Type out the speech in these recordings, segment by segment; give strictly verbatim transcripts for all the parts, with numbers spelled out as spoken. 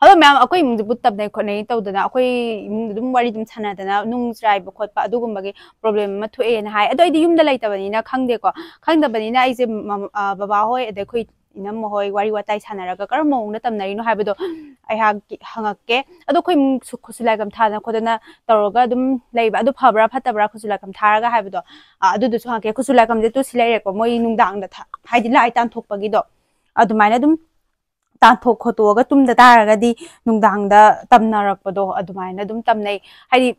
ꯑꯗꯣ ꯃꯌꯥꯝ, ꯑꯩꯈꯣꯏ ꯏꯃꯨꯡꯁꯦ ꯕꯨꯠ ꯇꯝꯅꯩ ꯈꯣꯠꯅꯩ ꯇꯧꯗꯅ, ꯑꯩꯈꯣꯏ ꯏꯃꯨꯡꯗ ꯑꯗꯨꯝ ꯋꯥꯔꯤ ꯑꯗꯨꯝ ꯁꯥꯟꯅꯗꯅ, ꯅꯨꯡ ꯆꯥꯏꯕ ꯈꯣꯠꯄ ꯑꯗꯨꯒꯨꯝꯕꯒꯤ ꯄ꯭ꯔꯣꯕ꯭ꯂꯦꯝ ꯑꯃ ꯊꯣꯛꯑꯦꯅ ꯍꯥꯏ꯫ ꯑꯗꯣ ꯑꯩꯗꯤ ꯌꯨꯝꯗ ꯂꯩꯇꯕꯅꯤꯅ ꯈꯪꯗꯦꯀꯣ꯫ ꯈꯪꯗꯕꯅꯤꯅ ꯑꯩꯁꯦ ꯃ-, ꯑ, ꯕꯕꯥ ꯍꯣꯏ, ꯑꯗꯩ ꯑꯩꯈꯣꯏ ꯏꯅꯝꯃ ꯍꯣꯏ ꯋꯥꯔꯤ ꯋꯥꯇꯥꯏ ꯁꯥꯟꯅꯔꯒ ꯀꯔꯝꯕ ꯃꯑꯣꯡꯗ ꯇꯝꯅꯔꯤꯅꯣ ꯍꯥꯏꯕꯗꯣ ꯑꯩꯍꯥꯛ ꯍꯪꯉꯛꯀꯦ꯫ ꯑꯗꯣ ꯑꯩꯈꯣꯏ ꯏꯃꯨꯡ ꯁꯨ-, ꯈꯨꯠꯁꯨ ꯂꯥꯏꯀꯝ ꯊꯥꯗꯅ ꯈꯣꯠꯇꯅ ꯇꯧꯔꯒ ꯑꯗꯨꯝ ꯂꯩꯕ, ꯑꯗꯨ ꯐꯕ꯭ꯔꯥ ꯐꯠꯇꯕ꯭ꯔꯥ ꯈꯨꯠꯁꯨ ꯂꯥꯏꯀꯝ ꯊꯥꯔꯒ ꯍꯥꯏꯕꯗꯣ? ꯑ, ꯑꯗꯨꯗꯨꯁꯨ ꯍꯪꯉꯛꯀꯦ꯫ ꯈꯨꯠꯁꯨ ꯂꯥꯏꯀꯝꯁꯦ ꯇꯨ ꯁꯤ ꯂꯩꯔꯦꯀꯣ, ꯃꯣꯏ ꯅꯨꯡꯗꯥꯡꯗ ꯊꯥ-, ꯍꯥꯏꯗꯤ ꯂꯥꯏ ꯇꯥꯟꯊꯣꯛꯄꯒꯤꯗꯣ, ꯑꯗꯨꯃꯥꯏꯅ ꯑꯗꯨꯝ ꯇꯥꯟꯊꯣꯛ ꯈꯣꯠꯇꯣꯛꯑꯒ ꯇꯨꯝꯗ ꯇꯥꯔꯒꯗꯤ ꯅꯨꯡꯗꯥꯡꯗ ꯇꯝꯅꯔꯛꯄꯗꯣ ꯑꯗꯨꯃꯥꯏꯅ ꯑꯗꯨꯝ ꯇꯝꯅꯩ꯫ ꯍꯥꯏꯗꯤ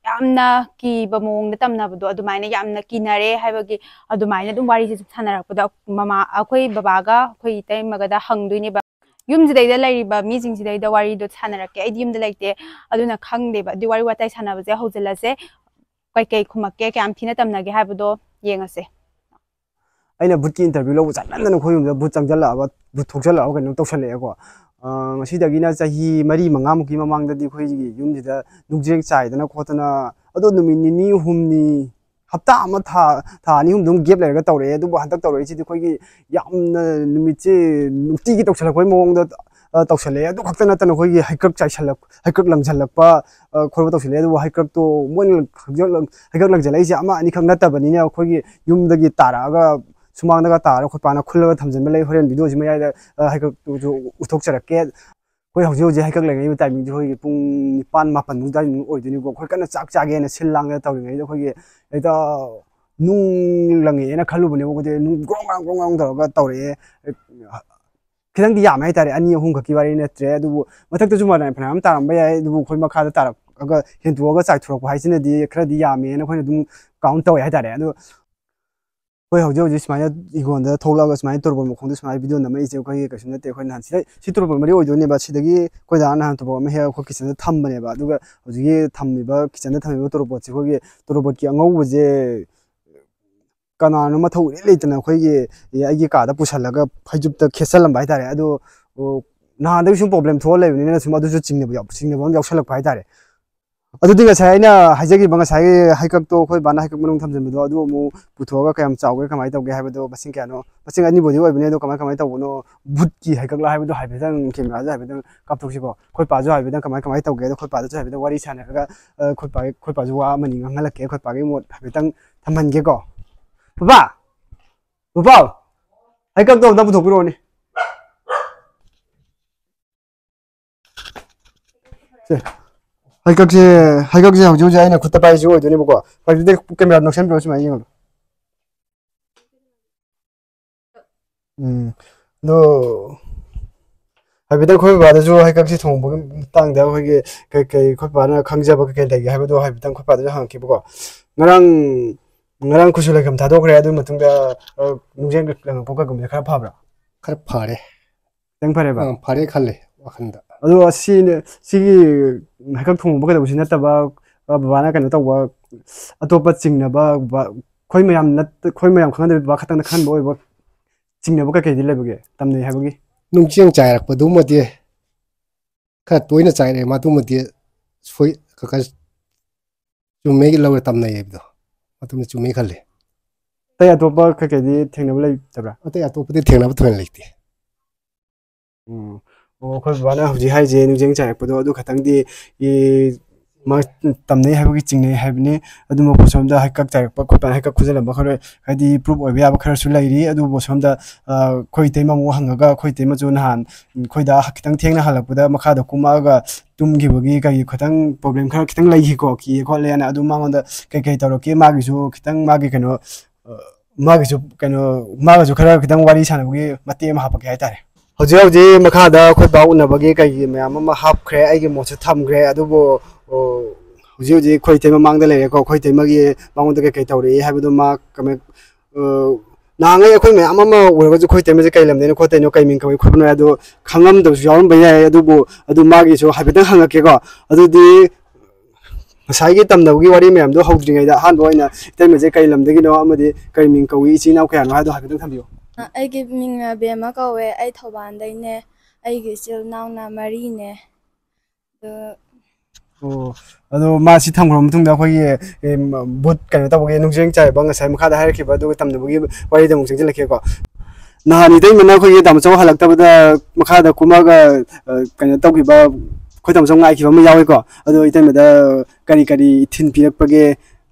ꯌꯥꯝꯅ ꯀꯤꯕ ꯃꯑꯣꯡꯗ ꯇꯝꯅꯕꯗꯣ ꯑꯗꯨꯃꯥꯏꯅ ꯌꯥꯝꯅ ꯀꯤꯅꯔꯦ ꯍꯥꯏꯕꯒꯤ ꯑꯗꯨꯃꯥꯏꯅ ꯑꯗꯨꯝ ꯋꯥꯔꯤꯁꯦ ꯁꯨꯝ ꯁꯥꯟꯅꯔꯛꯄꯗ ꯃꯃꯥ, ꯑꯩꯈꯣꯏ ꯕꯕꯥꯒ ꯑꯩꯈꯣꯏ ꯏꯇꯩꯃꯒꯗ ꯍꯪꯗꯣꯏꯅꯦꯕ꯫ ꯌꯨꯝꯁꯤꯗꯩꯗ ꯂꯩꯔꯤꯕ ꯃꯤꯁꯤꯡꯁꯤꯗꯩꯗ ꯋꯥꯔꯤꯗꯣ ꯁꯥꯟꯅꯔꯛꯀꯦ꯫ ꯑꯩꯗꯤ ꯌꯨꯝꯗ ꯂꯩꯇꯦ, ꯑꯗꯨꯅ ꯈꯪꯗꯦꯕ꯫ ꯑꯗꯨ ꯋꯥꯔꯤ ꯋꯥꯇꯥꯏ ꯁꯥꯟꯅꯕꯁꯦ ꯍꯧꯖꯤꯜꯂꯁꯦ꯫ ꯀꯩꯀꯩ ꯈꯨꯝꯃꯛꯀꯦ, ꯀꯌꯥꯝ ꯊꯤꯅ ꯇꯝꯅꯒꯦ ꯍꯥꯏꯕꯗꯣ ꯌꯦꯡꯉꯁꯦ꯫ ꯑꯩꯅ ꯕꯨꯠꯀꯤ interview ꯂꯧꯕ ꯆꯠꯃꯟꯗꯅ ꯑꯩꯈꯣꯏ ꯌꯨꯝꯗ ꯕꯨꯠ ꯆꯪꯁꯤꯜꯂꯛꯑꯕ, ꯕꯨꯠ ꯊꯣꯛꯆꯜꯂꯛꯑꯕ ꯀꯩꯅꯣ ꯇꯧꯁꯜꯂꯛꯑꯦꯀꯣ꯫ ꯑ, ꯉꯁꯤꯗꯒꯤꯅ ꯆꯍꯤ ꯃꯔꯤ ꯃꯉꯥꯃꯨꯛꯀꯤ ꯃꯃꯥꯡꯗꯗꯤ ꯑꯩꯈꯣꯏꯒꯤ ꯌꯨꯝꯁꯤꯗ ꯅꯨꯡꯖ꯭ꯔꯦꯡ ꯆꯥꯏꯗꯅ ꯈꯣꯠꯇꯅ, ꯑꯗꯣ ꯅꯨꯃꯤꯠ ꯅꯤꯅꯤ ꯍꯨꯝꯅꯤ, ꯍꯞꯇꯥ ꯑꯃ, ꯊꯥ, ꯊꯥ ꯑꯅꯤ ꯑꯍꯨꯝꯗꯨꯝ gap ꯂꯩꯔꯒ ꯇꯧꯔꯛꯑꯦ꯫ ꯑꯗꯨꯕꯨ ꯍꯟꯗꯛ ꯇꯧꯔꯛꯏꯁꯤꯗꯤ ꯑꯩꯈꯣꯏꯒꯤ ꯌꯥꯝꯅ ꯅꯨꯃꯤꯠꯁꯦ ꯅꯨꯡꯇꯤꯒꯤ ꯇꯧꯁꯜꯂꯛꯄꯒꯤ ꯃꯑꯣꯡꯗ, ꯑ, ꯇꯧꯁꯜꯂꯛꯑꯦ꯫ ꯑꯗꯨ ꯈꯛꯇ ꯅꯠꯇꯅ ꯑꯩꯈꯣꯏꯒꯤ ꯍꯩꯀ꯭ꯔꯛ ꯆꯥꯏꯁꯜꯂꯛ-, ꯍꯩꯀ꯭ꯔꯛ ꯂꯪꯁꯤꯜꯂꯛꯄ, ꯑ, ꯈꯣꯠꯄ ꯇꯧꯁꯜꯂꯛꯑꯦ꯫ ꯑꯗꯨꯕꯨ ꯍꯩꯀ꯭ꯔꯛꯇꯣ ꯃꯣꯏꯅ ꯍꯩꯀ꯭ꯔꯛ ꯂꯪ-, ꯍꯩꯀ꯭ꯔꯛ ꯂꯪꯁꯤꯜꯂꯛꯏꯁꯦ ꯑꯃ ꯑꯅꯤꯈꯛ ꯅꯠꯇꯕꯅꯤꯅ, ꯑꯩꯈꯣꯏꯒꯤ ꯌꯨꯝꯗꯒꯤ ꯇꯥꯔꯛꯑꯒ ꯁꯨꯃꯥꯡꯗꯒ ꯇꯥꯔꯒ ꯑꯩꯈꯣꯏ ꯄꯥꯅ ꯈꯨꯜꯂꯒ ꯊꯝꯖꯤꯟꯕ ꯂꯩ꯫ ꯍꯣꯔꯦꯟ video ꯁꯤ ꯃꯌꯥꯏꯗ, ꯑ, ꯍꯩꯀ꯭ꯔꯛꯇꯨꯁꯨ ꯎꯠꯊꯣꯛꯆꯔꯛꯀꯦ꯫ ꯑꯩꯈꯣꯏ ꯍꯧꯖꯤꯛ ꯍꯧꯖꯤꯛ ꯍꯩꯀ꯭ꯔꯛ ꯂꯪꯉꯛꯏꯕ timing ꯁꯦ ꯑꯩꯈꯣꯏꯒꯤ ꯄꯨꯡ ꯅꯤꯄꯥꯟ ꯃꯥꯄꯟꯃꯨꯛ ꯑꯗꯨꯋꯥꯏꯃꯨꯛ ꯑꯣꯏꯗꯣꯏꯅꯤꯀꯣ꯫ ꯑꯩꯈꯣꯏ ꯀꯟꯅ ꯆꯥꯛ ꯆꯥꯒꯦꯅ ꯁꯤꯜ ꯂꯥꯡꯗꯅ ꯇꯧꯔꯤꯉꯩꯗ ꯑꯩꯈꯣꯏꯒꯤ ꯍꯦꯛꯇ ꯅꯨꯡ ꯂꯪꯉꯛꯑꯦꯅ ꯈꯜꯂꯨꯕꯅꯦꯕ꯫ ꯑꯩꯈꯣꯏꯗꯤ ꯅꯨꯡ ꯒ꯭ꯔꯣꯡ ꯒ꯭ꯔꯥꯡ ꯒ꯭ꯔꯣꯡ ꯒ꯭ꯔꯥꯡ ꯇꯧꯔꯒ ꯇꯧꯔꯛꯑꯦ꯫ ꯈꯤꯇꯪꯗꯤ ꯌꯥꯝꯃꯦ ꯍꯥꯏꯇꯥꯔꯦ, ꯑꯅꯤ ꯑꯍꯨꯝ ꯈꯛꯀꯤ ꯋꯥꯔꯤ ꯅꯠꯇ꯭ꯔꯦ꯫ ꯑꯗꯨꯕꯨ ꯃꯊꯛꯇꯁꯨ ꯃꯔꯥꯏ ꯐꯅꯌꯥꯝ ꯇꯥꯔꯝꯕ ꯌꯥꯏ, ꯑꯗꯨꯕꯨ ꯑꯩꯈꯣꯏ ꯃꯈꯥꯗ ꯇꯥꯔꯛꯑꯒ ꯍꯦꯟꯇꯣꯛꯑꯒ ꯆꯥꯏꯊꯣꯔꯛꯄ ꯍꯥꯏꯁꯤꯅꯗꯤ ꯈꯔꯗꯤ ꯌꯥꯝꯃꯦꯅ ꯑꯩꯈꯣꯏꯅ ꯑꯗꯨꯝ count ꯇꯧꯋꯦ ꯍꯥꯏꯇꯥꯔꯦ꯫ ꯑꯗꯣ ꯑꯩꯈꯣꯏ ꯍꯧꯖꯤꯛ ꯍꯧꯖꯤꯛ ꯁꯨꯃꯥꯏꯅ ꯏꯪꯈꯣꯜꯗ ꯊꯣꯛꯂꯛꯑꯒ ꯁꯨꯃꯥꯏꯅ ꯇꯣꯔꯕꯣꯠ ꯃꯈꯣꯡꯗ ꯁꯨꯃꯥꯏꯅ video ꯅꯝꯃꯛꯏꯁꯦ ꯑꯩꯈꯣꯏꯒꯤ ꯀꯩꯁꯨ ꯅꯠꯇꯦ꯫ ꯑꯩꯈꯣꯏ ꯅꯍꯥꯟ ꯁꯤꯗ, ꯁꯤ ꯇꯣꯔꯕꯣꯠ ꯃꯔꯤ ꯑꯣꯏꯗꯣꯏꯅꯦꯕ꯫ ꯁꯤꯗꯒꯤ ꯑꯩꯈꯣꯏ ꯗꯥꯅ ꯅꯍꯥꯟ ꯇꯣꯔꯕꯣꯠ ꯑꯃ ꯍꯦꯛꯑꯒ ꯑꯩꯈꯣꯏ kitchen ꯗ ꯊꯝꯕꯅꯦꯕ꯫ ꯑꯗꯨꯒ ꯍꯧꯖꯤꯛꯀꯤ ꯊꯝꯃꯤꯕ, kitchen ꯗ ꯊꯝꯃꯤꯕ ꯇꯣꯔꯕꯣꯠꯁꯦ ꯑꯩꯈꯣꯏꯒꯤ ꯇꯣꯔꯕꯣꯠꯀꯤ ꯑꯉꯧꯕꯁꯦ ꯀꯅꯥꯅꯣ ꯃꯊꯧ ꯏꯔꯩ ꯂꯩꯇꯅ ꯑꯩꯈꯣꯏꯒꯤ, ꯑꯦ, ꯑꯩꯒꯤ ꯀꯥꯗ ꯄꯨꯁꯜꯂꯒ ꯐꯩꯖꯨꯞꯇ ꯈꯦꯠꯆꯜꯂꯝꯕ ꯍꯥꯏꯇꯥꯔꯦ꯫ ꯑꯗꯣ, ꯑꯣ, ꯅꯍꯥꯟꯗꯒꯤ ꯁꯨꯝ problem ꯊꯣꯛꯑ ꯂꯩꯕꯅꯤꯅ ꯁꯨꯝ ꯑꯗꯨꯁꯨ ꯆꯤꯡꯅꯕ ꯌꯥꯎ-, ꯆꯤꯡꯅꯕ ꯑꯃ ꯌꯥꯎꯁꯜꯂꯛꯄ ꯍꯥꯏꯇꯥꯔꯦ꯫ ꯑꯗꯨꯗꯤ ꯉꯁꯥꯏ ꯑꯩꯅ ꯍꯥꯏꯖꯈꯤꯕ ꯉꯁꯥꯏꯒꯤ ꯍꯩꯀꯛꯇꯣ, ꯑꯩꯈꯣꯏ ꯕꯥꯅ ꯍꯩꯀꯛ ꯃꯅꯨꯡ ꯊꯝꯖꯤꯟꯕꯗꯣ, ꯑꯗꯨ ꯑꯃꯨꯛ ꯄꯨꯊꯣꯛꯑꯒ ꯀꯌꯥꯝ ꯆꯥꯎꯒꯦ, ꯀꯃꯥꯏꯅ ꯇꯧꯒꯦ ꯍꯥꯏꯕꯗꯣ, ꯃꯁꯤꯡ ꯀꯌꯥꯅꯣ? ꯃꯁꯤꯡ ꯑꯅꯤꯕꯨꯗꯤ ꯑꯣꯏꯕꯅꯦ, ꯑꯗꯣ ꯀꯃꯥꯏ ꯀꯃꯥꯏꯅ ꯇꯧꯕꯅꯣ? ꯚꯨꯠꯀꯤ ꯍꯩꯀꯛꯂꯥ ꯍꯥꯏꯕꯗꯣ ꯍꯥꯏꯐꯦꯠꯇꯪ ꯀꯦꯃꯦꯔꯥꯗ ꯍꯥꯏꯐꯦꯠꯇꯪ ꯀꯥꯞꯊꯣꯛꯁꯤꯀꯣ꯫ ꯑꯩꯈꯣꯏ ꯄꯥꯁꯨ ꯍꯥꯏꯐꯦꯠꯇꯪ ꯀꯃꯥꯏ ꯀꯃꯥꯏꯅ ꯇꯧꯒꯦ, ꯑꯗꯣ ꯑꯩꯈꯣꯏ ꯄꯥꯗꯁꯨ ꯍꯥꯏꯐꯦꯠꯇꯪ ꯋꯥꯔꯤ ꯁꯥꯟꯅꯔꯒ, ꯑ, ꯑꯩꯈꯣꯏ ꯄꯥ, ꯑꯩꯈꯣꯏ ꯄꯥꯁꯨ ꯋꯥ ꯑꯃꯅꯤ ꯉꯥꯡꯍꯜꯂꯛꯀꯦ꯫ ꯑꯩꯈꯣꯏ ꯄꯥꯒꯤ ꯃꯣꯠ ꯍꯥꯏꯐꯦꯠꯇꯪ ꯊꯝꯍꯟꯒꯦꯀꯣ꯫ ꯄꯥꯄꯥ! ꯄꯥꯄꯥ! ꯍꯩꯀꯛꯇꯣ ꯑꯝꯇ ꯄꯨꯊꯣꯛꯄꯤꯔꯛꯑꯣꯅꯦ꯫ ꯁꯦ꯫ ꯍꯩꯀꯛꯁꯦ, ꯍꯩꯀꯛꯁꯦ ꯍꯧꯖꯤꯛ ꯍꯧꯖꯤꯛ ꯑꯩꯅ ꯈꯨꯠꯇ ꯄꯥꯏꯔꯤꯁꯤ ꯑꯣꯏꯗꯣꯏꯅꯦꯕꯀꯣ꯫ ꯍꯧꯖꯤꯛꯇꯤ ꯀꯦꯃꯦꯔꯥ ꯅꯛꯁꯟꯕꯤꯔꯣ, ꯁꯨꯃꯥꯏꯅ ꯌꯦꯡꯉꯣ꯫ ꯎꯝ꯫ ꯑꯗꯣ ꯍꯥꯏꯐꯦꯠꯇꯪ ꯑꯩꯈꯣꯏ ꯕꯕꯥꯗꯁꯨ ꯍꯩꯀꯛꯁꯦ ꯊꯣꯡꯕꯒꯤ ꯃꯇꯥꯡꯗ ꯑꯩꯈꯣꯏꯒꯤ ꯀꯩ ꯀꯩ ꯑꯩꯈꯣꯏ ꯕꯕꯥꯅ ꯈꯪꯖꯕ ꯀꯩ ꯀꯩ ꯂꯩꯒꯦ ꯍꯥꯏꯕꯗꯣ ꯍꯥꯏꯐꯦꯠꯇꯪ ꯑꯩꯈꯣꯏ ꯕꯕꯥꯗꯁꯨ ꯍꯪꯉꯛꯈꯤꯕꯀꯣ꯫ ꯉꯔꯥꯡ, ꯉꯔꯥꯡ ꯈꯨꯠꯁꯨ ꯂꯩꯈꯝ ꯊꯥꯗꯣꯛꯈ꯭ꯔꯦ꯫ ꯑꯗꯨꯒꯤ ꯃꯇꯨꯡꯗ, ꯑ, ꯅꯨꯡꯖꯦꯡ ꯂꯪꯉꯛꯄ ꯀꯩꯒꯨꯝꯕꯁꯦ ꯈꯔ ꯐꯕ꯭ꯔꯥ? ꯈꯔ ꯐꯔꯦ꯫ ꯈꯤꯇꯪ ꯐꯔꯦꯕ? ꯑꯥ, ꯐꯔꯦ ꯈꯜꯂꯦ ꯋꯥꯈꯜꯗ꯫ ꯑꯗꯣ ꯑꯁꯤ, ꯁꯤꯒꯤ ꯍꯩꯀꯛ ꯊꯣꯡꯕ ꯀꯩꯗꯧꯕꯁꯤ ꯅꯠꯇꯕ, ꯑ, ꯕꯕꯥꯅ ꯀꯩꯅꯣ ꯇꯧꯕ, ꯑꯇꯣꯞꯄ ꯆꯤꯡꯅꯕ, ꯕ-, ꯑꯩꯈꯣꯏ ꯃꯌꯥꯝ ꯅꯠ-, ꯑꯩꯈꯣꯏ ꯃꯌꯥꯝ ꯈꯪꯅꯗꯕ ꯕꯕꯥ ꯈꯛꯇꯪꯅ ꯈꯟꯕ ꯑꯣꯏꯕ ꯆꯤꯡꯅꯕ ꯀꯩꯀꯩꯗꯤ ꯂꯩꯕꯒꯦ? ꯇꯝꯅꯩ ꯍꯥꯏꯕꯒꯤ? ꯅꯨꯡꯆꯦꯡ ꯆꯥꯏꯔꯛꯄꯗꯨꯃꯗꯤ ꯈꯔ ꯇꯣꯏꯅ ꯆꯥꯏꯔꯛꯑꯦ, ꯃꯗꯨꯃꯗꯤ ꯁꯣꯏ-, ꯀ-, ꯀ-, ꯆꯨꯝꯃꯦ ꯂꯧꯔꯦ, ꯇꯝꯅꯩ ꯍꯥꯏꯕꯗꯣ꯫ ꯑꯗꯨꯝ ꯆꯨꯝꯃꯦ ꯈꯜꯂꯦ꯫ ꯑꯇꯩ ꯑꯇꯣꯞꯄ ꯀꯩꯀꯩꯗꯤ ꯊꯦꯡꯅꯕ ꯂꯩꯇꯕ꯭ꯔꯥ? ꯑꯇꯩ ꯑꯇꯣꯞꯄꯗꯤ ꯊꯦꯡꯅꯕ ꯊꯣꯏꯅ ꯂꯩꯇꯦ꯫ ꯎꯝ꯫ ꯑꯣ, ꯑꯩꯈꯣꯏ ꯕꯕꯥꯅ ꯍꯧꯖꯤꯛ ꯍꯥꯏꯁꯦ ꯅꯨꯡꯖꯦꯡ ꯆꯥꯏꯔꯛꯄꯗꯣ ꯑꯗꯨ ꯈꯛꯇꯪꯗꯤ, ꯏ, ꯃꯥ ꯇꯝꯅꯩ ꯍꯥꯏꯕꯒꯤ ꯆꯤꯡꯅꯩ ꯍꯥꯏꯕꯅꯤ꯫ ꯑꯗꯨꯃꯛꯄꯨ ꯁꯣꯝꯗ ꯍꯩꯀꯛ ꯆꯥꯏꯔꯛꯄ ꯈꯣꯠꯄ, ꯍꯩꯀꯛ ꯈꯨꯖꯜꯂꯝꯕ ꯈꯔ, ꯍꯥꯏꯗꯤ, ꯄ꯭ꯔꯨꯞ ꯑꯣꯏꯕ ꯌꯥꯕ ꯈꯔꯁꯨ ꯂꯩꯔꯤ꯫ ꯑꯗꯨꯕꯨ ꯁꯣꯝꯗ, ꯑ, ꯑꯩꯈꯣꯏ ꯏꯇꯩꯃ ꯑꯃꯨꯛ ꯍꯪꯉꯒ, ꯑꯩꯈꯣꯏ ꯏꯇꯩꯃꯁꯨ ꯅꯍꯥꯟ ꯑꯩꯈꯣꯏꯗ ꯈꯤꯇꯪ ꯊꯦꯡꯅ ꯍꯜꯂꯛꯄꯗ ꯃꯈꯥꯗ ꯀꯨꯝꯃꯛꯑꯒ ꯇꯨꯝꯈꯤꯕꯒꯤ ꯀꯩꯒꯤ ꯈꯤꯇꯪ ꯄ꯭ꯔꯣꯕ꯭ꯂꯦꯝ ꯈꯔ ꯈꯤꯇꯪ ꯂꯩꯈꯤꯀꯣ, ꯀꯤꯌꯦ ꯈꯣꯠꯂꯦꯅ꯫ ꯑꯗꯨ ꯃꯉꯣꯟꯗ ꯀꯩꯀꯩ ꯇꯧꯔꯛꯀꯦ, ꯃꯥꯒꯤꯁꯨ ꯈꯤꯇꯪ ꯃꯥꯒꯤ ꯀꯩꯅꯣ, ꯑ, ꯃꯥꯒꯤꯁꯨ ꯀꯩꯅꯣ, ꯃꯥꯒꯁꯨ ꯈꯔ ꯈꯤꯇꯪ ꯋꯥꯔꯤ ꯁꯥꯟꯅꯕꯒꯤ ꯃꯇꯦꯛ ꯑꯃ ꯍꯥꯞꯄꯛꯀꯦ ꯍꯥꯏꯇꯥꯔꯦ꯫ ꯍꯧꯖꯤꯛ ꯍꯧꯖꯤꯛ ꯃꯈꯥꯗ ꯑꯩꯈꯣꯏ ꯕꯥ ꯎꯅꯕꯒꯤ ꯀꯩꯒꯤ ꯃꯌꯥꯝ ꯑꯃ ꯍꯥꯞꯈ꯭ꯔꯦ, ꯑꯩꯒꯤ ꯃꯣꯠꯁꯨ ꯊꯝꯈ꯭ꯔꯦ꯫ ꯑꯗꯨꯕꯨ, ꯑꯣ, ꯍꯧꯖꯤꯛ ꯍꯧꯖꯤꯛ ꯑꯩꯈꯣꯏ ꯏꯇꯩꯃ ꯃꯥꯡꯗ ꯂꯩꯔꯦꯀꯣ꯫ ꯑꯩꯈꯣꯏ ꯏꯇꯩꯃꯒꯤ ꯃꯉꯣꯟꯗ ꯀꯩꯀꯩ ꯇꯧꯔꯛꯏ ꯍꯥꯏꯕꯗꯨ ꯃꯥ ꯀꯃꯥꯏ-, ꯑ, ꯅꯍꯥꯟꯉꯩ ꯑꯩꯈꯣꯏ ꯃꯌꯥꯝ ꯑꯃ ꯎꯔꯒꯁꯨ ꯑꯩꯈꯣꯏ ꯏꯇꯩꯃꯁꯦ ꯀꯩ ꯂꯝꯗꯩꯅꯣ ꯈꯣꯠꯇꯩꯅꯣ, ꯀꯩ ꯃꯤꯡ ꯀꯧꯏ ꯈꯣꯠꯄꯅꯣ ꯍꯥꯏꯗꯣ ꯈꯪꯉꯝꯗꯕꯁꯨ ꯌꯥꯎꯔꯝꯕ ꯌꯥꯏ꯫ ꯑꯗꯨꯕꯨ ꯑꯗꯨ ꯃꯥꯒꯤꯁꯨ ꯍꯥꯏꯐꯦꯠꯇꯪ ꯍꯪꯉꯛꯀꯦꯀꯣ꯫ ꯑꯗꯨꯗꯤ ꯉꯁꯥꯏꯒꯤ ꯇꯝꯅꯕꯒꯤ ꯋꯥꯔꯤ ꯃꯌꯥꯝꯗꯣ ꯍꯧꯗ꯭ꯔꯤꯉꯩꯗ ꯑꯍꯥꯟꯕ ꯑꯣꯏꯅ ꯏꯇꯩꯃꯁꯦ ꯀꯩ ꯂꯝꯗꯒꯤꯅꯣ ꯑꯃꯗꯤ ꯀꯩ ꯃꯤꯡ ꯀꯧꯏ, ꯏꯆꯤꯟ ꯏꯅꯥꯎ ꯀꯌꯥꯅꯣ ꯍꯥꯏꯗꯣ ꯍꯥꯏꯐꯦꯠꯇꯪ ꯊꯝꯕꯤꯌꯨ꯫ ꯑ, ꯑꯩꯒꯤ ꯃꯤꯡꯅ ꯕꯦꯝꯃ ꯀꯧꯋꯦ꯫ ꯑꯩ ꯊꯧꯕꯥꯜꯗꯩꯅꯦ꯫ ꯑꯩꯒꯤ ꯏꯆꯤꯜ ꯏꯅꯥꯎꯅ ꯃꯔꯤꯅꯦ꯫ ꯑꯗꯣ ꯑꯣ, ꯑꯗꯣ ꯃꯥ ꯁꯤ ꯊꯝꯈ꯭ꯔꯕ ꯃꯇꯨꯡꯗ ꯑꯩꯈꯣꯏꯒꯤ, ꯑꯦ, ꯕꯨꯠ ꯀꯩꯅꯣ ꯇꯧꯕꯒꯤ ꯅꯨꯡꯖꯦꯡ ꯆꯥꯏꯕ ꯉꯁꯥꯏ ꯃꯈꯥꯗ ꯍꯥꯏꯔꯛꯈꯤꯕ ꯑꯗꯨꯒ ꯇꯝꯅꯕꯒꯤ ꯋꯥꯔꯤꯗ ꯑꯃꯨꯛ ꯆꯪꯁꯤꯜꯂꯛꯀꯦꯀꯣ꯫ ꯅꯍꯥꯟ ꯏꯇꯩꯃꯅ ꯑꯩꯈꯣꯏꯒꯤ ꯇꯥꯃꯣꯆꯧ ꯍꯜꯂꯛꯇꯕꯗ ꯃꯈꯥꯗ ꯀꯨꯝꯃꯒ, ꯑ, ꯀꯩꯅꯣ ꯇꯧꯈꯤꯕ, ꯑꯩꯈꯣꯏ ꯇꯥꯃꯣꯆꯧ ꯉꯥꯏꯈꯤꯕ ꯑꯃ ꯌꯥꯎꯋꯤꯀꯣ꯫ ꯑꯗꯣ ꯏꯇꯩꯃꯗ ꯀꯔꯤ ꯀꯔꯤ ꯏꯊꯤꯟ ꯄꯤꯔꯛꯄꯒꯦ?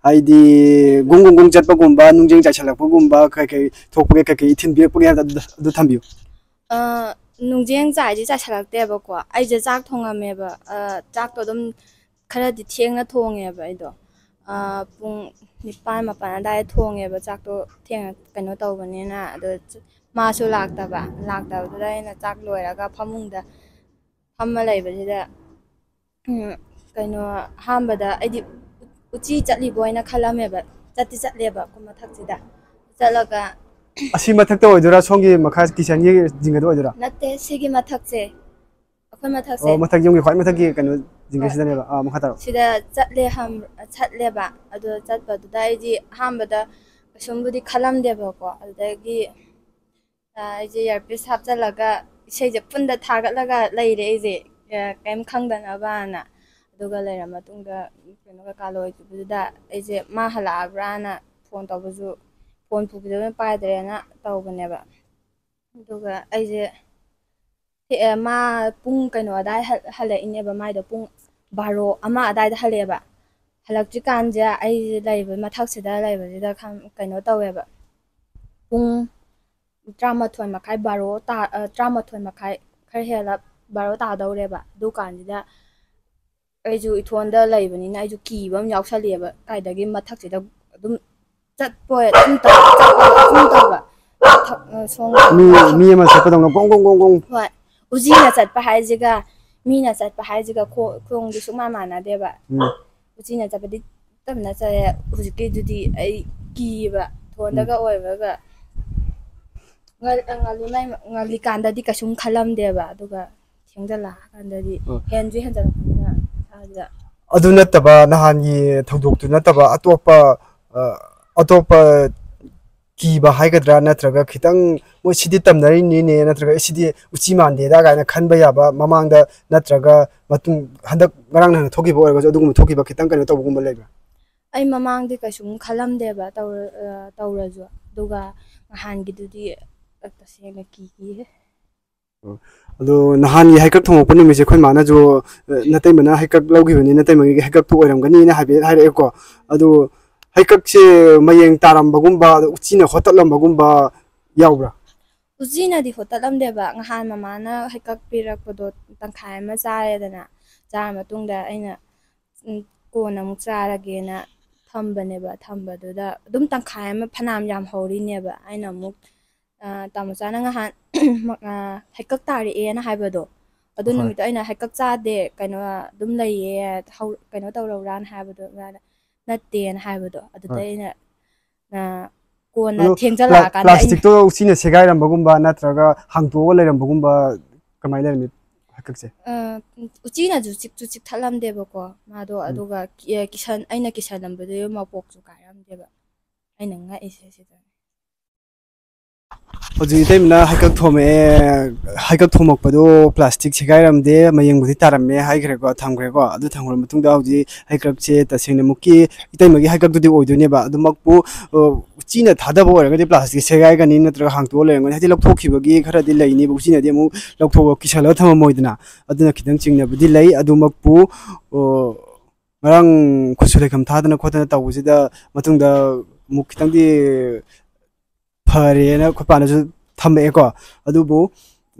ꯍꯥꯏꯗꯤ ꯒꯨꯡ ꯒꯨꯡ ꯒꯨꯡ ꯆꯠꯄꯒꯨꯝꯕ, ꯅꯨꯡꯖꯦꯡ ꯆꯥꯏꯁꯜꯂꯛꯄꯒꯨꯝꯕ ꯀꯩ ꯀꯩ ꯊꯣꯛꯄꯒꯦ, ꯀꯩ ꯀꯩ ꯏꯊꯤꯟ ꯄꯤꯔꯛꯄꯒꯦ ꯍꯥꯏꯕꯗꯣ ꯑꯗꯨ, ꯑꯗꯨ ꯊꯝꯕꯤꯌꯨ꯫ ꯑ, ꯅꯨꯡꯖꯦꯡ ꯆꯥꯏꯗꯤ ꯆꯥꯏꯁꯜꯂꯛꯇꯦꯕꯀꯣ꯫ ꯑꯩꯁꯦ ꯆꯥꯛ ꯊꯣꯡꯉꯝꯃꯦꯕ꯫ ꯑ, ꯆꯥꯛꯇꯣ ꯑꯗꯨꯝ ꯈꯔꯗꯤ ꯊꯦꯡꯅ ꯊꯣꯡꯉꯦꯕ ꯑꯩꯗꯣ꯫ ꯑ, ꯄꯨꯡ ꯅꯤꯄꯥꯟ ꯃꯥꯄꯟ ꯑꯗꯥꯏꯗ ꯊꯣꯡꯉꯦꯕ ꯆꯥꯛꯇꯣ ꯊꯦꯡꯅ ꯀꯩꯅꯣ ꯇꯧꯕꯅꯤꯅ꯫ ꯑꯗꯣ ꯆ-, ꯃꯥꯁꯨ ꯂꯥꯛꯇꯕ꯫ ꯂꯥꯛꯇꯕꯗꯨꯗ ꯑꯩꯅ ꯆꯥꯛ ꯂꯣꯏꯔꯒ ꯐꯃꯨꯡꯗ ꯐꯝꯃ ꯂꯩꯕꯁꯤꯗ, ꯎꯝ, ꯀꯩꯅꯣ, ꯑꯍꯥꯟꯕꯗ ꯑꯩꯗꯤ ꯎꯆꯤ ꯆꯠꯂꯤꯕꯣꯏꯅ ꯈꯜꯂꯝꯃꯦꯕ꯫ ꯆꯠꯇꯤ ꯆꯠꯂꯦꯕ ꯀꯣ ꯃꯊꯛꯁꯤꯗ꯫ ꯆꯠꯂꯒ ꯑꯁꯤ ꯃꯊꯛꯇ ꯑꯣꯏꯗꯣꯏꯔꯥ? ꯁꯣꯝꯒꯤ ꯃꯈꯥ ꯀꯤꯆꯟꯒꯤ ꯖꯤꯡꯒꯗ ꯑꯣꯏꯗꯣꯏꯔꯥ? ꯅꯠꯇꯦ, ꯁꯤꯒꯤ ꯃꯊꯛꯁꯦ꯫ ꯑꯩꯈꯣꯏ ꯃꯊꯛꯁꯦ꯫ ꯑꯣ, ꯃꯊꯛ ꯌꯨꯝꯒꯤ ꯈ꯭ꯋꯥꯏ ꯃꯊꯛꯀꯤ ꯀꯩꯅꯣ ꯍꯣꯏ꯫ ꯖꯤꯡꯒꯁꯤꯗꯅꯦꯕ꯫ ꯑꯥ, ꯃꯈꯥ ꯇꯥꯔꯣ꯫ ꯁꯤꯗ ꯆꯠꯂꯦ ꯍꯝ-, ꯆꯠꯂꯦꯕ꯫ ꯑꯗꯣ ꯆꯠꯄꯗꯨꯗ ꯑꯩꯗꯤ ꯑꯍꯥꯟꯕꯗ ꯀꯩꯁꯨꯝꯕꯨꯗꯤ ꯈꯜꯂꯝꯗꯦꯕꯀꯣ꯫ ꯑꯗꯨꯗꯒꯤ, ꯑ, ꯑꯩꯁꯦ earpiece ꯍꯥꯞꯆꯜꯂꯒ ꯏꯁꯩꯁꯦ ꯄꯨꯟꯗ ꯊꯥꯒꯠꯂꯒ ꯂꯩꯔꯦ ꯑꯩꯁꯦ, ꯑ, ꯀꯩꯝ ꯈꯪꯗꯅꯕꯅ꯫ ꯑꯗꯨꯒ ꯂꯩꯔ ꯃꯇꯨꯡꯗ ꯀꯩꯅꯣ ꯀꯩꯀꯥ ꯂꯣꯏꯈꯤꯕꯗꯨꯗ ꯑꯩꯁꯦ ꯃꯥ ꯍꯜꯂꯛꯑꯕ꯭ꯔꯥꯅ phone ꯇꯧꯕꯁꯨ, phone ꯄꯨꯈꯤꯗꯕꯅ ꯄꯥꯏꯗ꯭ꯔꯦꯅ ꯇꯧꯕꯅꯦꯕ꯫ ꯑꯗꯨꯒ ꯑꯩꯁꯦ ꯊꯦ-, ꯑ, ꯃꯥ ꯄꯨꯡ ꯀꯩꯅꯣ ꯑꯗꯥꯏ ꯍꯜ-, ꯍꯜꯂꯛꯏꯅꯦꯕ꯫ ꯃꯥꯏꯗꯣ ꯄꯨꯡ ꯕꯥꯔꯣ ꯑꯃ ꯑꯗꯥꯏꯗ ꯍꯜꯂꯛꯑꯦꯕ꯫ ꯍꯜꯂꯛꯇ꯭ꯔꯤꯀꯥꯟꯁꯦ ꯑꯩꯁꯦ ꯂꯩꯕ ꯃꯊꯛꯁꯤꯗ ꯂꯩꯕꯁꯤꯗ ꯈꯪ-, ꯀꯩꯅꯣ ꯇꯧꯋꯦꯕ꯫ ꯄꯨꯡ ꯇꯔꯥꯃꯥꯊꯣꯏ ꯃꯈꯥꯏ, ꯕꯥꯔꯣ ꯇꯥ-, ꯑ, ꯇꯔꯥꯃꯥꯊꯣꯏ ꯃꯈꯥꯏ ꯈꯔ ꯍꯦꯜꯂꯞ ꯕꯥꯔꯣ ꯇꯥꯗꯧꯔꯦꯕ꯫ ꯑꯗꯨꯀꯥꯟꯁꯤꯗ ꯑꯩꯁꯨ ꯏꯊꯣꯟꯗ ꯂꯩꯕꯅꯤꯅ ꯑꯩꯁꯨ ꯀꯤꯕ ꯑꯃ ꯌꯥꯎꯁꯜꯂꯛꯑꯦꯕ꯫ ꯀꯥꯏꯗꯒꯤ ꯃꯊꯛꯁꯤꯗ ꯑꯗꯨꯝ ꯆꯠꯄ ꯑꯣꯏ ꯑꯗꯨꯝ ꯇꯧ-, ꯆꯠꯄ ꯑꯗꯨꯝ ꯇꯧꯕ꯫ ꯃꯊꯛ, ꯑ, ꯁꯣꯝ ꯃꯤ, ꯃꯤ ꯑꯃ ꯆꯠꯄꯗꯧꯅ ꯒꯣꯡ ꯒꯣꯡ ꯒꯣꯡ ꯒꯣꯡ꯫ ꯍꯣꯏ꯫ ꯎꯆꯤꯅ ꯆꯠꯄ ꯍꯥꯏꯁꯤꯒ ꯃꯤꯅ ꯆꯠꯄ ꯍꯥꯏꯁꯤꯒ ꯈꯣ-, ꯈꯣꯡꯗꯤ ꯁꯨꯡꯃꯥꯟ ꯃꯥꯟꯅꯗꯦꯕ꯫ ꯎꯝ꯫ ꯎꯆꯤꯅ ꯆꯠꯄꯗꯤ ꯇꯞꯅ ꯆꯠꯂꯦ꯫ ꯍꯧꯖꯤꯛꯀꯤꯗꯨꯗꯤ ꯑꯩ ꯀꯤꯌꯦꯕ꯫ ꯊꯣꯟꯗꯒ ꯎꯝ꯫ ꯑꯣꯏꯕꯒ ꯉꯜ-, ꯉꯜꯂꯤꯉꯩ-, ꯉꯜꯂꯤꯀꯥꯟꯗꯗꯤ ꯀꯩꯁꯨꯝ ꯈꯜꯂꯝꯗꯦꯕ꯫ ꯑꯗꯨꯒ ꯊꯦꯡꯖꯜꯂꯛꯑꯀꯥꯟꯗꯗꯤ ꯑꯣ꯫ ꯍꯦꯟꯁꯨ ꯍꯦꯟꯖꯜꯂꯛꯄꯅꯤꯅ ꯏꯁꯥꯁꯤꯗ꯫ ꯑꯗꯨ ꯅꯠꯇꯕ, ꯅꯍꯥꯟꯒꯤ ꯊꯧꯗꯣꯛꯇꯨ ꯅꯠꯇꯕ ꯑꯇꯣꯞꯄ, ꯑ, ꯑꯇꯣꯞꯄ ꯀꯤꯕ ꯍꯥꯏꯒꯗ꯭ꯔꯥ, ꯅꯠꯇ꯭ꯔꯒ ꯈꯤꯇꯪ ꯃꯣꯏ ꯁꯤꯗꯤ ꯇꯝꯅꯔꯤꯅꯤꯅꯦ, ꯅꯠꯇ꯭ꯔꯒ "ꯑꯦ, ꯁꯤꯗꯤ ꯎꯆꯤ ꯃꯥꯟꯗꯦꯗ" ꯀꯥꯏꯅ ꯈꯟꯕ ꯌꯥꯕ, ꯃꯃꯥꯡꯗ ꯅꯠꯇ꯭ꯔꯒ ꯃꯇꯨꯡ, ꯍꯟꯗꯛ ꯉꯔꯥꯡ ꯅꯍꯥꯟ ꯊꯣꯛꯈꯤꯕ ꯑꯣꯏꯔꯒꯁꯨ ꯑꯗꯨꯒꯨꯝꯕ ꯊꯣꯛꯈꯤꯕ ꯈꯤꯇꯪ ꯀꯩꯅꯣ ꯇꯧꯕꯒꯨꯝꯕ ꯂꯩꯕ꯭ꯔꯥ? ꯑꯩ ꯃꯃꯥꯡꯗꯤ ꯀꯩꯁꯨꯝ ꯈꯜꯂꯝꯗꯦꯕ, ꯇꯧꯔ-, ꯑ, ꯇꯧꯔꯁꯨ꯫ ꯑꯗꯨꯒ ꯅꯍꯥꯟꯒꯤꯗꯨꯗꯤ ꯇꯁꯦꯡꯅ ꯀꯤꯈꯤꯌꯦ꯫ ꯑꯣ꯫ ꯑꯗꯣ ꯅꯍꯥꯟꯒꯤ ꯍꯩꯀꯛ ꯊꯣꯡꯉꯛꯄ ꯅꯨꯃꯤꯠꯁꯦ ꯑꯩꯈꯣꯏ ꯃꯥꯅꯁꯨ, ꯑ, "ꯅꯇꯩꯃꯅ ꯍꯩꯀꯛ ꯂꯧꯈꯤꯕꯅꯤ, ꯅꯇꯩꯃꯒꯤ ꯍꯩꯀꯛꯇꯨ ꯑꯣꯏꯔꯝꯒꯅꯤꯅ" ꯍꯥꯏꯐꯦꯠ ꯍꯥꯏꯔꯛꯑꯦꯀꯣ꯫ ꯑꯗꯣ ꯍꯩꯀꯛꯁꯦ ꯃꯌꯦꯡ ꯇꯥꯔꯝꯕꯒꯨꯝꯕ, ꯑꯗꯣ ꯎꯆꯤꯅ ꯍꯣꯠꯇꯠꯂꯝꯕꯒꯨꯝꯕ ꯌꯥꯎꯕ꯭ꯔꯥ? ꯎꯆꯤꯅꯗꯤ ꯍꯣꯠꯇꯠꯂꯝꯗꯦꯕ꯫ ꯉꯍꯥꯟ ꯃꯃꯥꯅ ꯍꯩꯀꯛ ꯄꯤꯔꯛꯄꯗꯣ ꯇꯪꯈꯥꯏ ꯑꯃ ꯆꯥꯔꯦꯗꯅ, ꯆꯥꯔ ꯃꯇꯨꯡꯗ ꯑꯩꯅ, ꯎꯝ, ꯀꯣꯟꯅ ꯑꯃꯨꯛ ꯆꯥꯔꯒꯦꯅ ꯊꯝꯕꯅꯦꯕ꯫ ꯊꯝꯕꯗꯨꯗ ꯑꯗꯨꯝ ꯇꯪꯈꯥꯏ ꯑꯃ ꯐꯅꯌꯥꯝ ꯌꯥꯝ ꯍꯧꯔꯤꯅꯦꯕ꯫ ꯑꯩꯅ ꯑꯃꯨꯛ, ꯑ, ꯇꯥꯃꯣꯆꯥꯅ ꯉꯍꯥꯟ, ꯑ, "ꯍꯩꯀꯛ ꯇꯥꯔꯛꯑꯦꯅ" ꯍꯥꯏꯕꯗꯣ, ꯑꯗꯨ ꯍꯣꯏ꯫ ꯅꯨꯃꯤꯠꯇꯣ ꯑꯩꯅ "ꯍꯩꯀꯛ ꯆꯥꯗꯦ, ꯀꯩꯅꯣ ꯑꯗꯨꯝ ꯂꯩꯌꯦ, ꯍꯧ-, ꯀꯩꯅꯣ ꯇꯧꯔꯛꯎꯔꯥꯅ" ꯍꯥꯏꯕꯗꯣ, ꯃꯥꯅ "ꯅꯠꯇꯦꯅ" ꯍꯥꯏꯕꯗꯣ, ꯑꯗꯨꯗ ꯍꯣꯏ꯫ ꯑꯩꯅ, ꯑ, ꯀꯣꯟꯅ ꯑꯗꯣ ꯊꯦꯡꯖꯜꯂꯛꯑꯀꯥꯟꯗ ꯑꯩꯅ ꯄ꯭ꯂꯥꯁꯇꯤꯛꯇꯣ ꯎꯆꯤꯅ ꯁꯦꯒꯥꯏꯔꯝꯕꯒꯨꯝꯕ ꯅꯠꯇ꯭ꯔꯒ ꯍꯥꯡꯇꯣꯛꯑꯒ ꯂꯩꯔꯝꯕꯒꯨꯝꯕ ꯀꯃꯥꯏꯅ ꯂꯩꯔꯝꯃꯤ ꯍꯩꯀꯛꯁꯦ? ꯑ, ꯎꯆꯤꯅꯁꯨ ꯆꯤꯛꯁꯨ ꯆꯤꯛꯊꯠꯂꯝꯗꯦꯕꯀꯣ ꯃꯥꯗꯣ, ꯎꯝ꯫ ꯑꯗꯨꯒ ꯀꯤ-, ꯑ, ꯀꯤꯁꯟ-, ꯑꯩꯅ ꯀꯤꯁꯜꯂꯝꯕꯗꯨꯒꯤ ꯃꯄꯣꯛꯁꯨ ꯀꯥꯏꯔꯝꯗꯦꯕ꯫ ꯑꯩꯅ ꯉꯛꯏꯁꯦ ꯁꯤꯗꯅꯦ꯫ ꯍꯧꯖꯤꯛ ꯏꯇꯩꯃꯅ ꯍꯩꯀꯛ ꯊꯣꯝꯃꯛꯑꯦ, ꯍꯩꯀꯛ ꯊꯣꯝꯃꯛꯄꯗꯣ ꯄ꯭ꯂꯥꯁꯇꯤꯛ ꯁꯦꯒꯥꯏꯔꯝꯗꯦ, ꯃꯌꯦꯡꯕꯨꯗꯤ ꯇꯥꯔꯝꯃꯦ ꯍꯥꯏꯈ꯭ꯔꯦꯀꯣ, ꯊꯝꯈ꯭ꯔꯦꯀꯣ꯫ ꯑꯗꯨ ꯊꯝꯈ꯭ꯔ ꯃꯇꯨꯡꯗ ꯍꯧꯖꯤꯛ ꯍꯩꯀꯛꯁꯦ ꯇꯁꯦꯡꯅꯃꯛꯀꯤ ꯏꯇꯩꯃꯒꯤ ꯍꯩꯀꯛꯇꯨꯗꯤ ꯑꯣꯏꯗꯣꯏꯅꯦꯕ, ꯑꯗꯨꯃꯛꯄꯨ, ꯑ, ꯎꯆꯤꯅ ꯊꯥꯗꯕ ꯑꯣꯏꯔꯒꯗꯤ ꯄ꯭ꯂꯥꯁꯇꯤꯛ ꯁꯦꯒꯥꯏꯒꯅꯤ, ꯅꯠꯇ꯭ꯔꯒ ꯍꯥꯡꯇꯣꯛꯑ ꯂꯩꯔꯝꯒꯅꯤ꯫ ꯍꯥꯏꯗꯤ ꯂꯧꯊꯣꯛꯈꯤꯕꯒꯤ ꯈꯔꯗꯤ ꯂꯩꯅꯤꯕ, ꯎꯆꯤꯅꯗꯤ ꯑꯃꯨꯛ ꯂꯧꯊꯣꯛꯑꯒ ꯀꯤꯁꯜꯂꯒ ꯊꯝꯃꯝꯃꯣꯏꯗꯅ, ꯑꯗꯨꯅ ꯈꯤꯇꯪ ꯆꯤꯡꯅꯕꯗꯤ ꯂꯩ꯫ ꯑꯗꯨꯃꯛꯄꯨ, ꯑ, ꯉꯔꯥꯡ ꯈꯨꯠꯁꯨ ꯂꯩꯈꯝ ꯊꯥꯗꯅ ꯈꯣꯠꯇꯅ ꯇꯧꯕꯁꯤꯗ ꯃꯇꯨꯡꯗ ꯑꯃꯨꯛ ꯈꯤꯇꯪꯗꯤ ꯐꯔꯦꯅ ꯑꯩꯈꯣꯏ ꯄꯥꯅꯁꯨ ꯊꯝꯃꯛꯑꯦꯀꯣ꯫ ꯑꯗꯨꯕꯨ,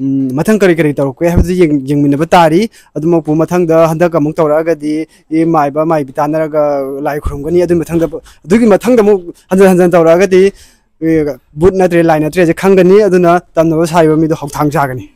ꯎꯝ, ꯃꯊꯪ ꯀꯔꯤ ꯀꯔꯤ ꯇꯧꯔꯛꯀꯦ ꯍꯥꯏꯕꯗꯨ ꯌꯦꯡ-, ꯌꯦꯡꯃꯤꯟꯅꯕ ꯇꯥꯔꯤ꯫ ꯑꯗꯨꯃꯛꯄꯨ ꯃꯊꯪꯗ ꯍꯟꯗꯛ ꯑꯃꯨꯛ ꯇꯧꯔꯛꯑꯒꯗꯤ, ꯏ ꯃꯥꯏꯕ ꯃꯥꯏꯕꯤ ꯇꯥꯟꯅꯔꯒ ꯂꯥꯏ ꯈꯨꯔꯨꯝꯒꯅꯤ꯫ ꯑꯗꯨꯒꯤ ꯃꯊꯪꯗ, ꯑꯗꯨꯒꯤ ꯃꯊꯪꯗ ꯑꯃꯨꯛ ꯍꯟꯖꯟ ꯍꯟꯖꯟ ꯇꯧꯔꯛꯑꯒꯗꯤ, ꯏ, ꯕꯨꯠ ꯅꯠꯇ꯭ꯔꯦ, ꯂꯥꯏ ꯅꯠꯇ꯭ꯔꯦꯁꯦ ꯈꯪꯒꯅꯤ꯫ ꯑꯗꯨꯅ ꯇꯝꯅꯕ ꯁꯥꯔꯤꯕ ꯃꯤꯗꯣ ꯍꯧꯊꯥꯡ ꯆꯥꯒꯅꯤ꯫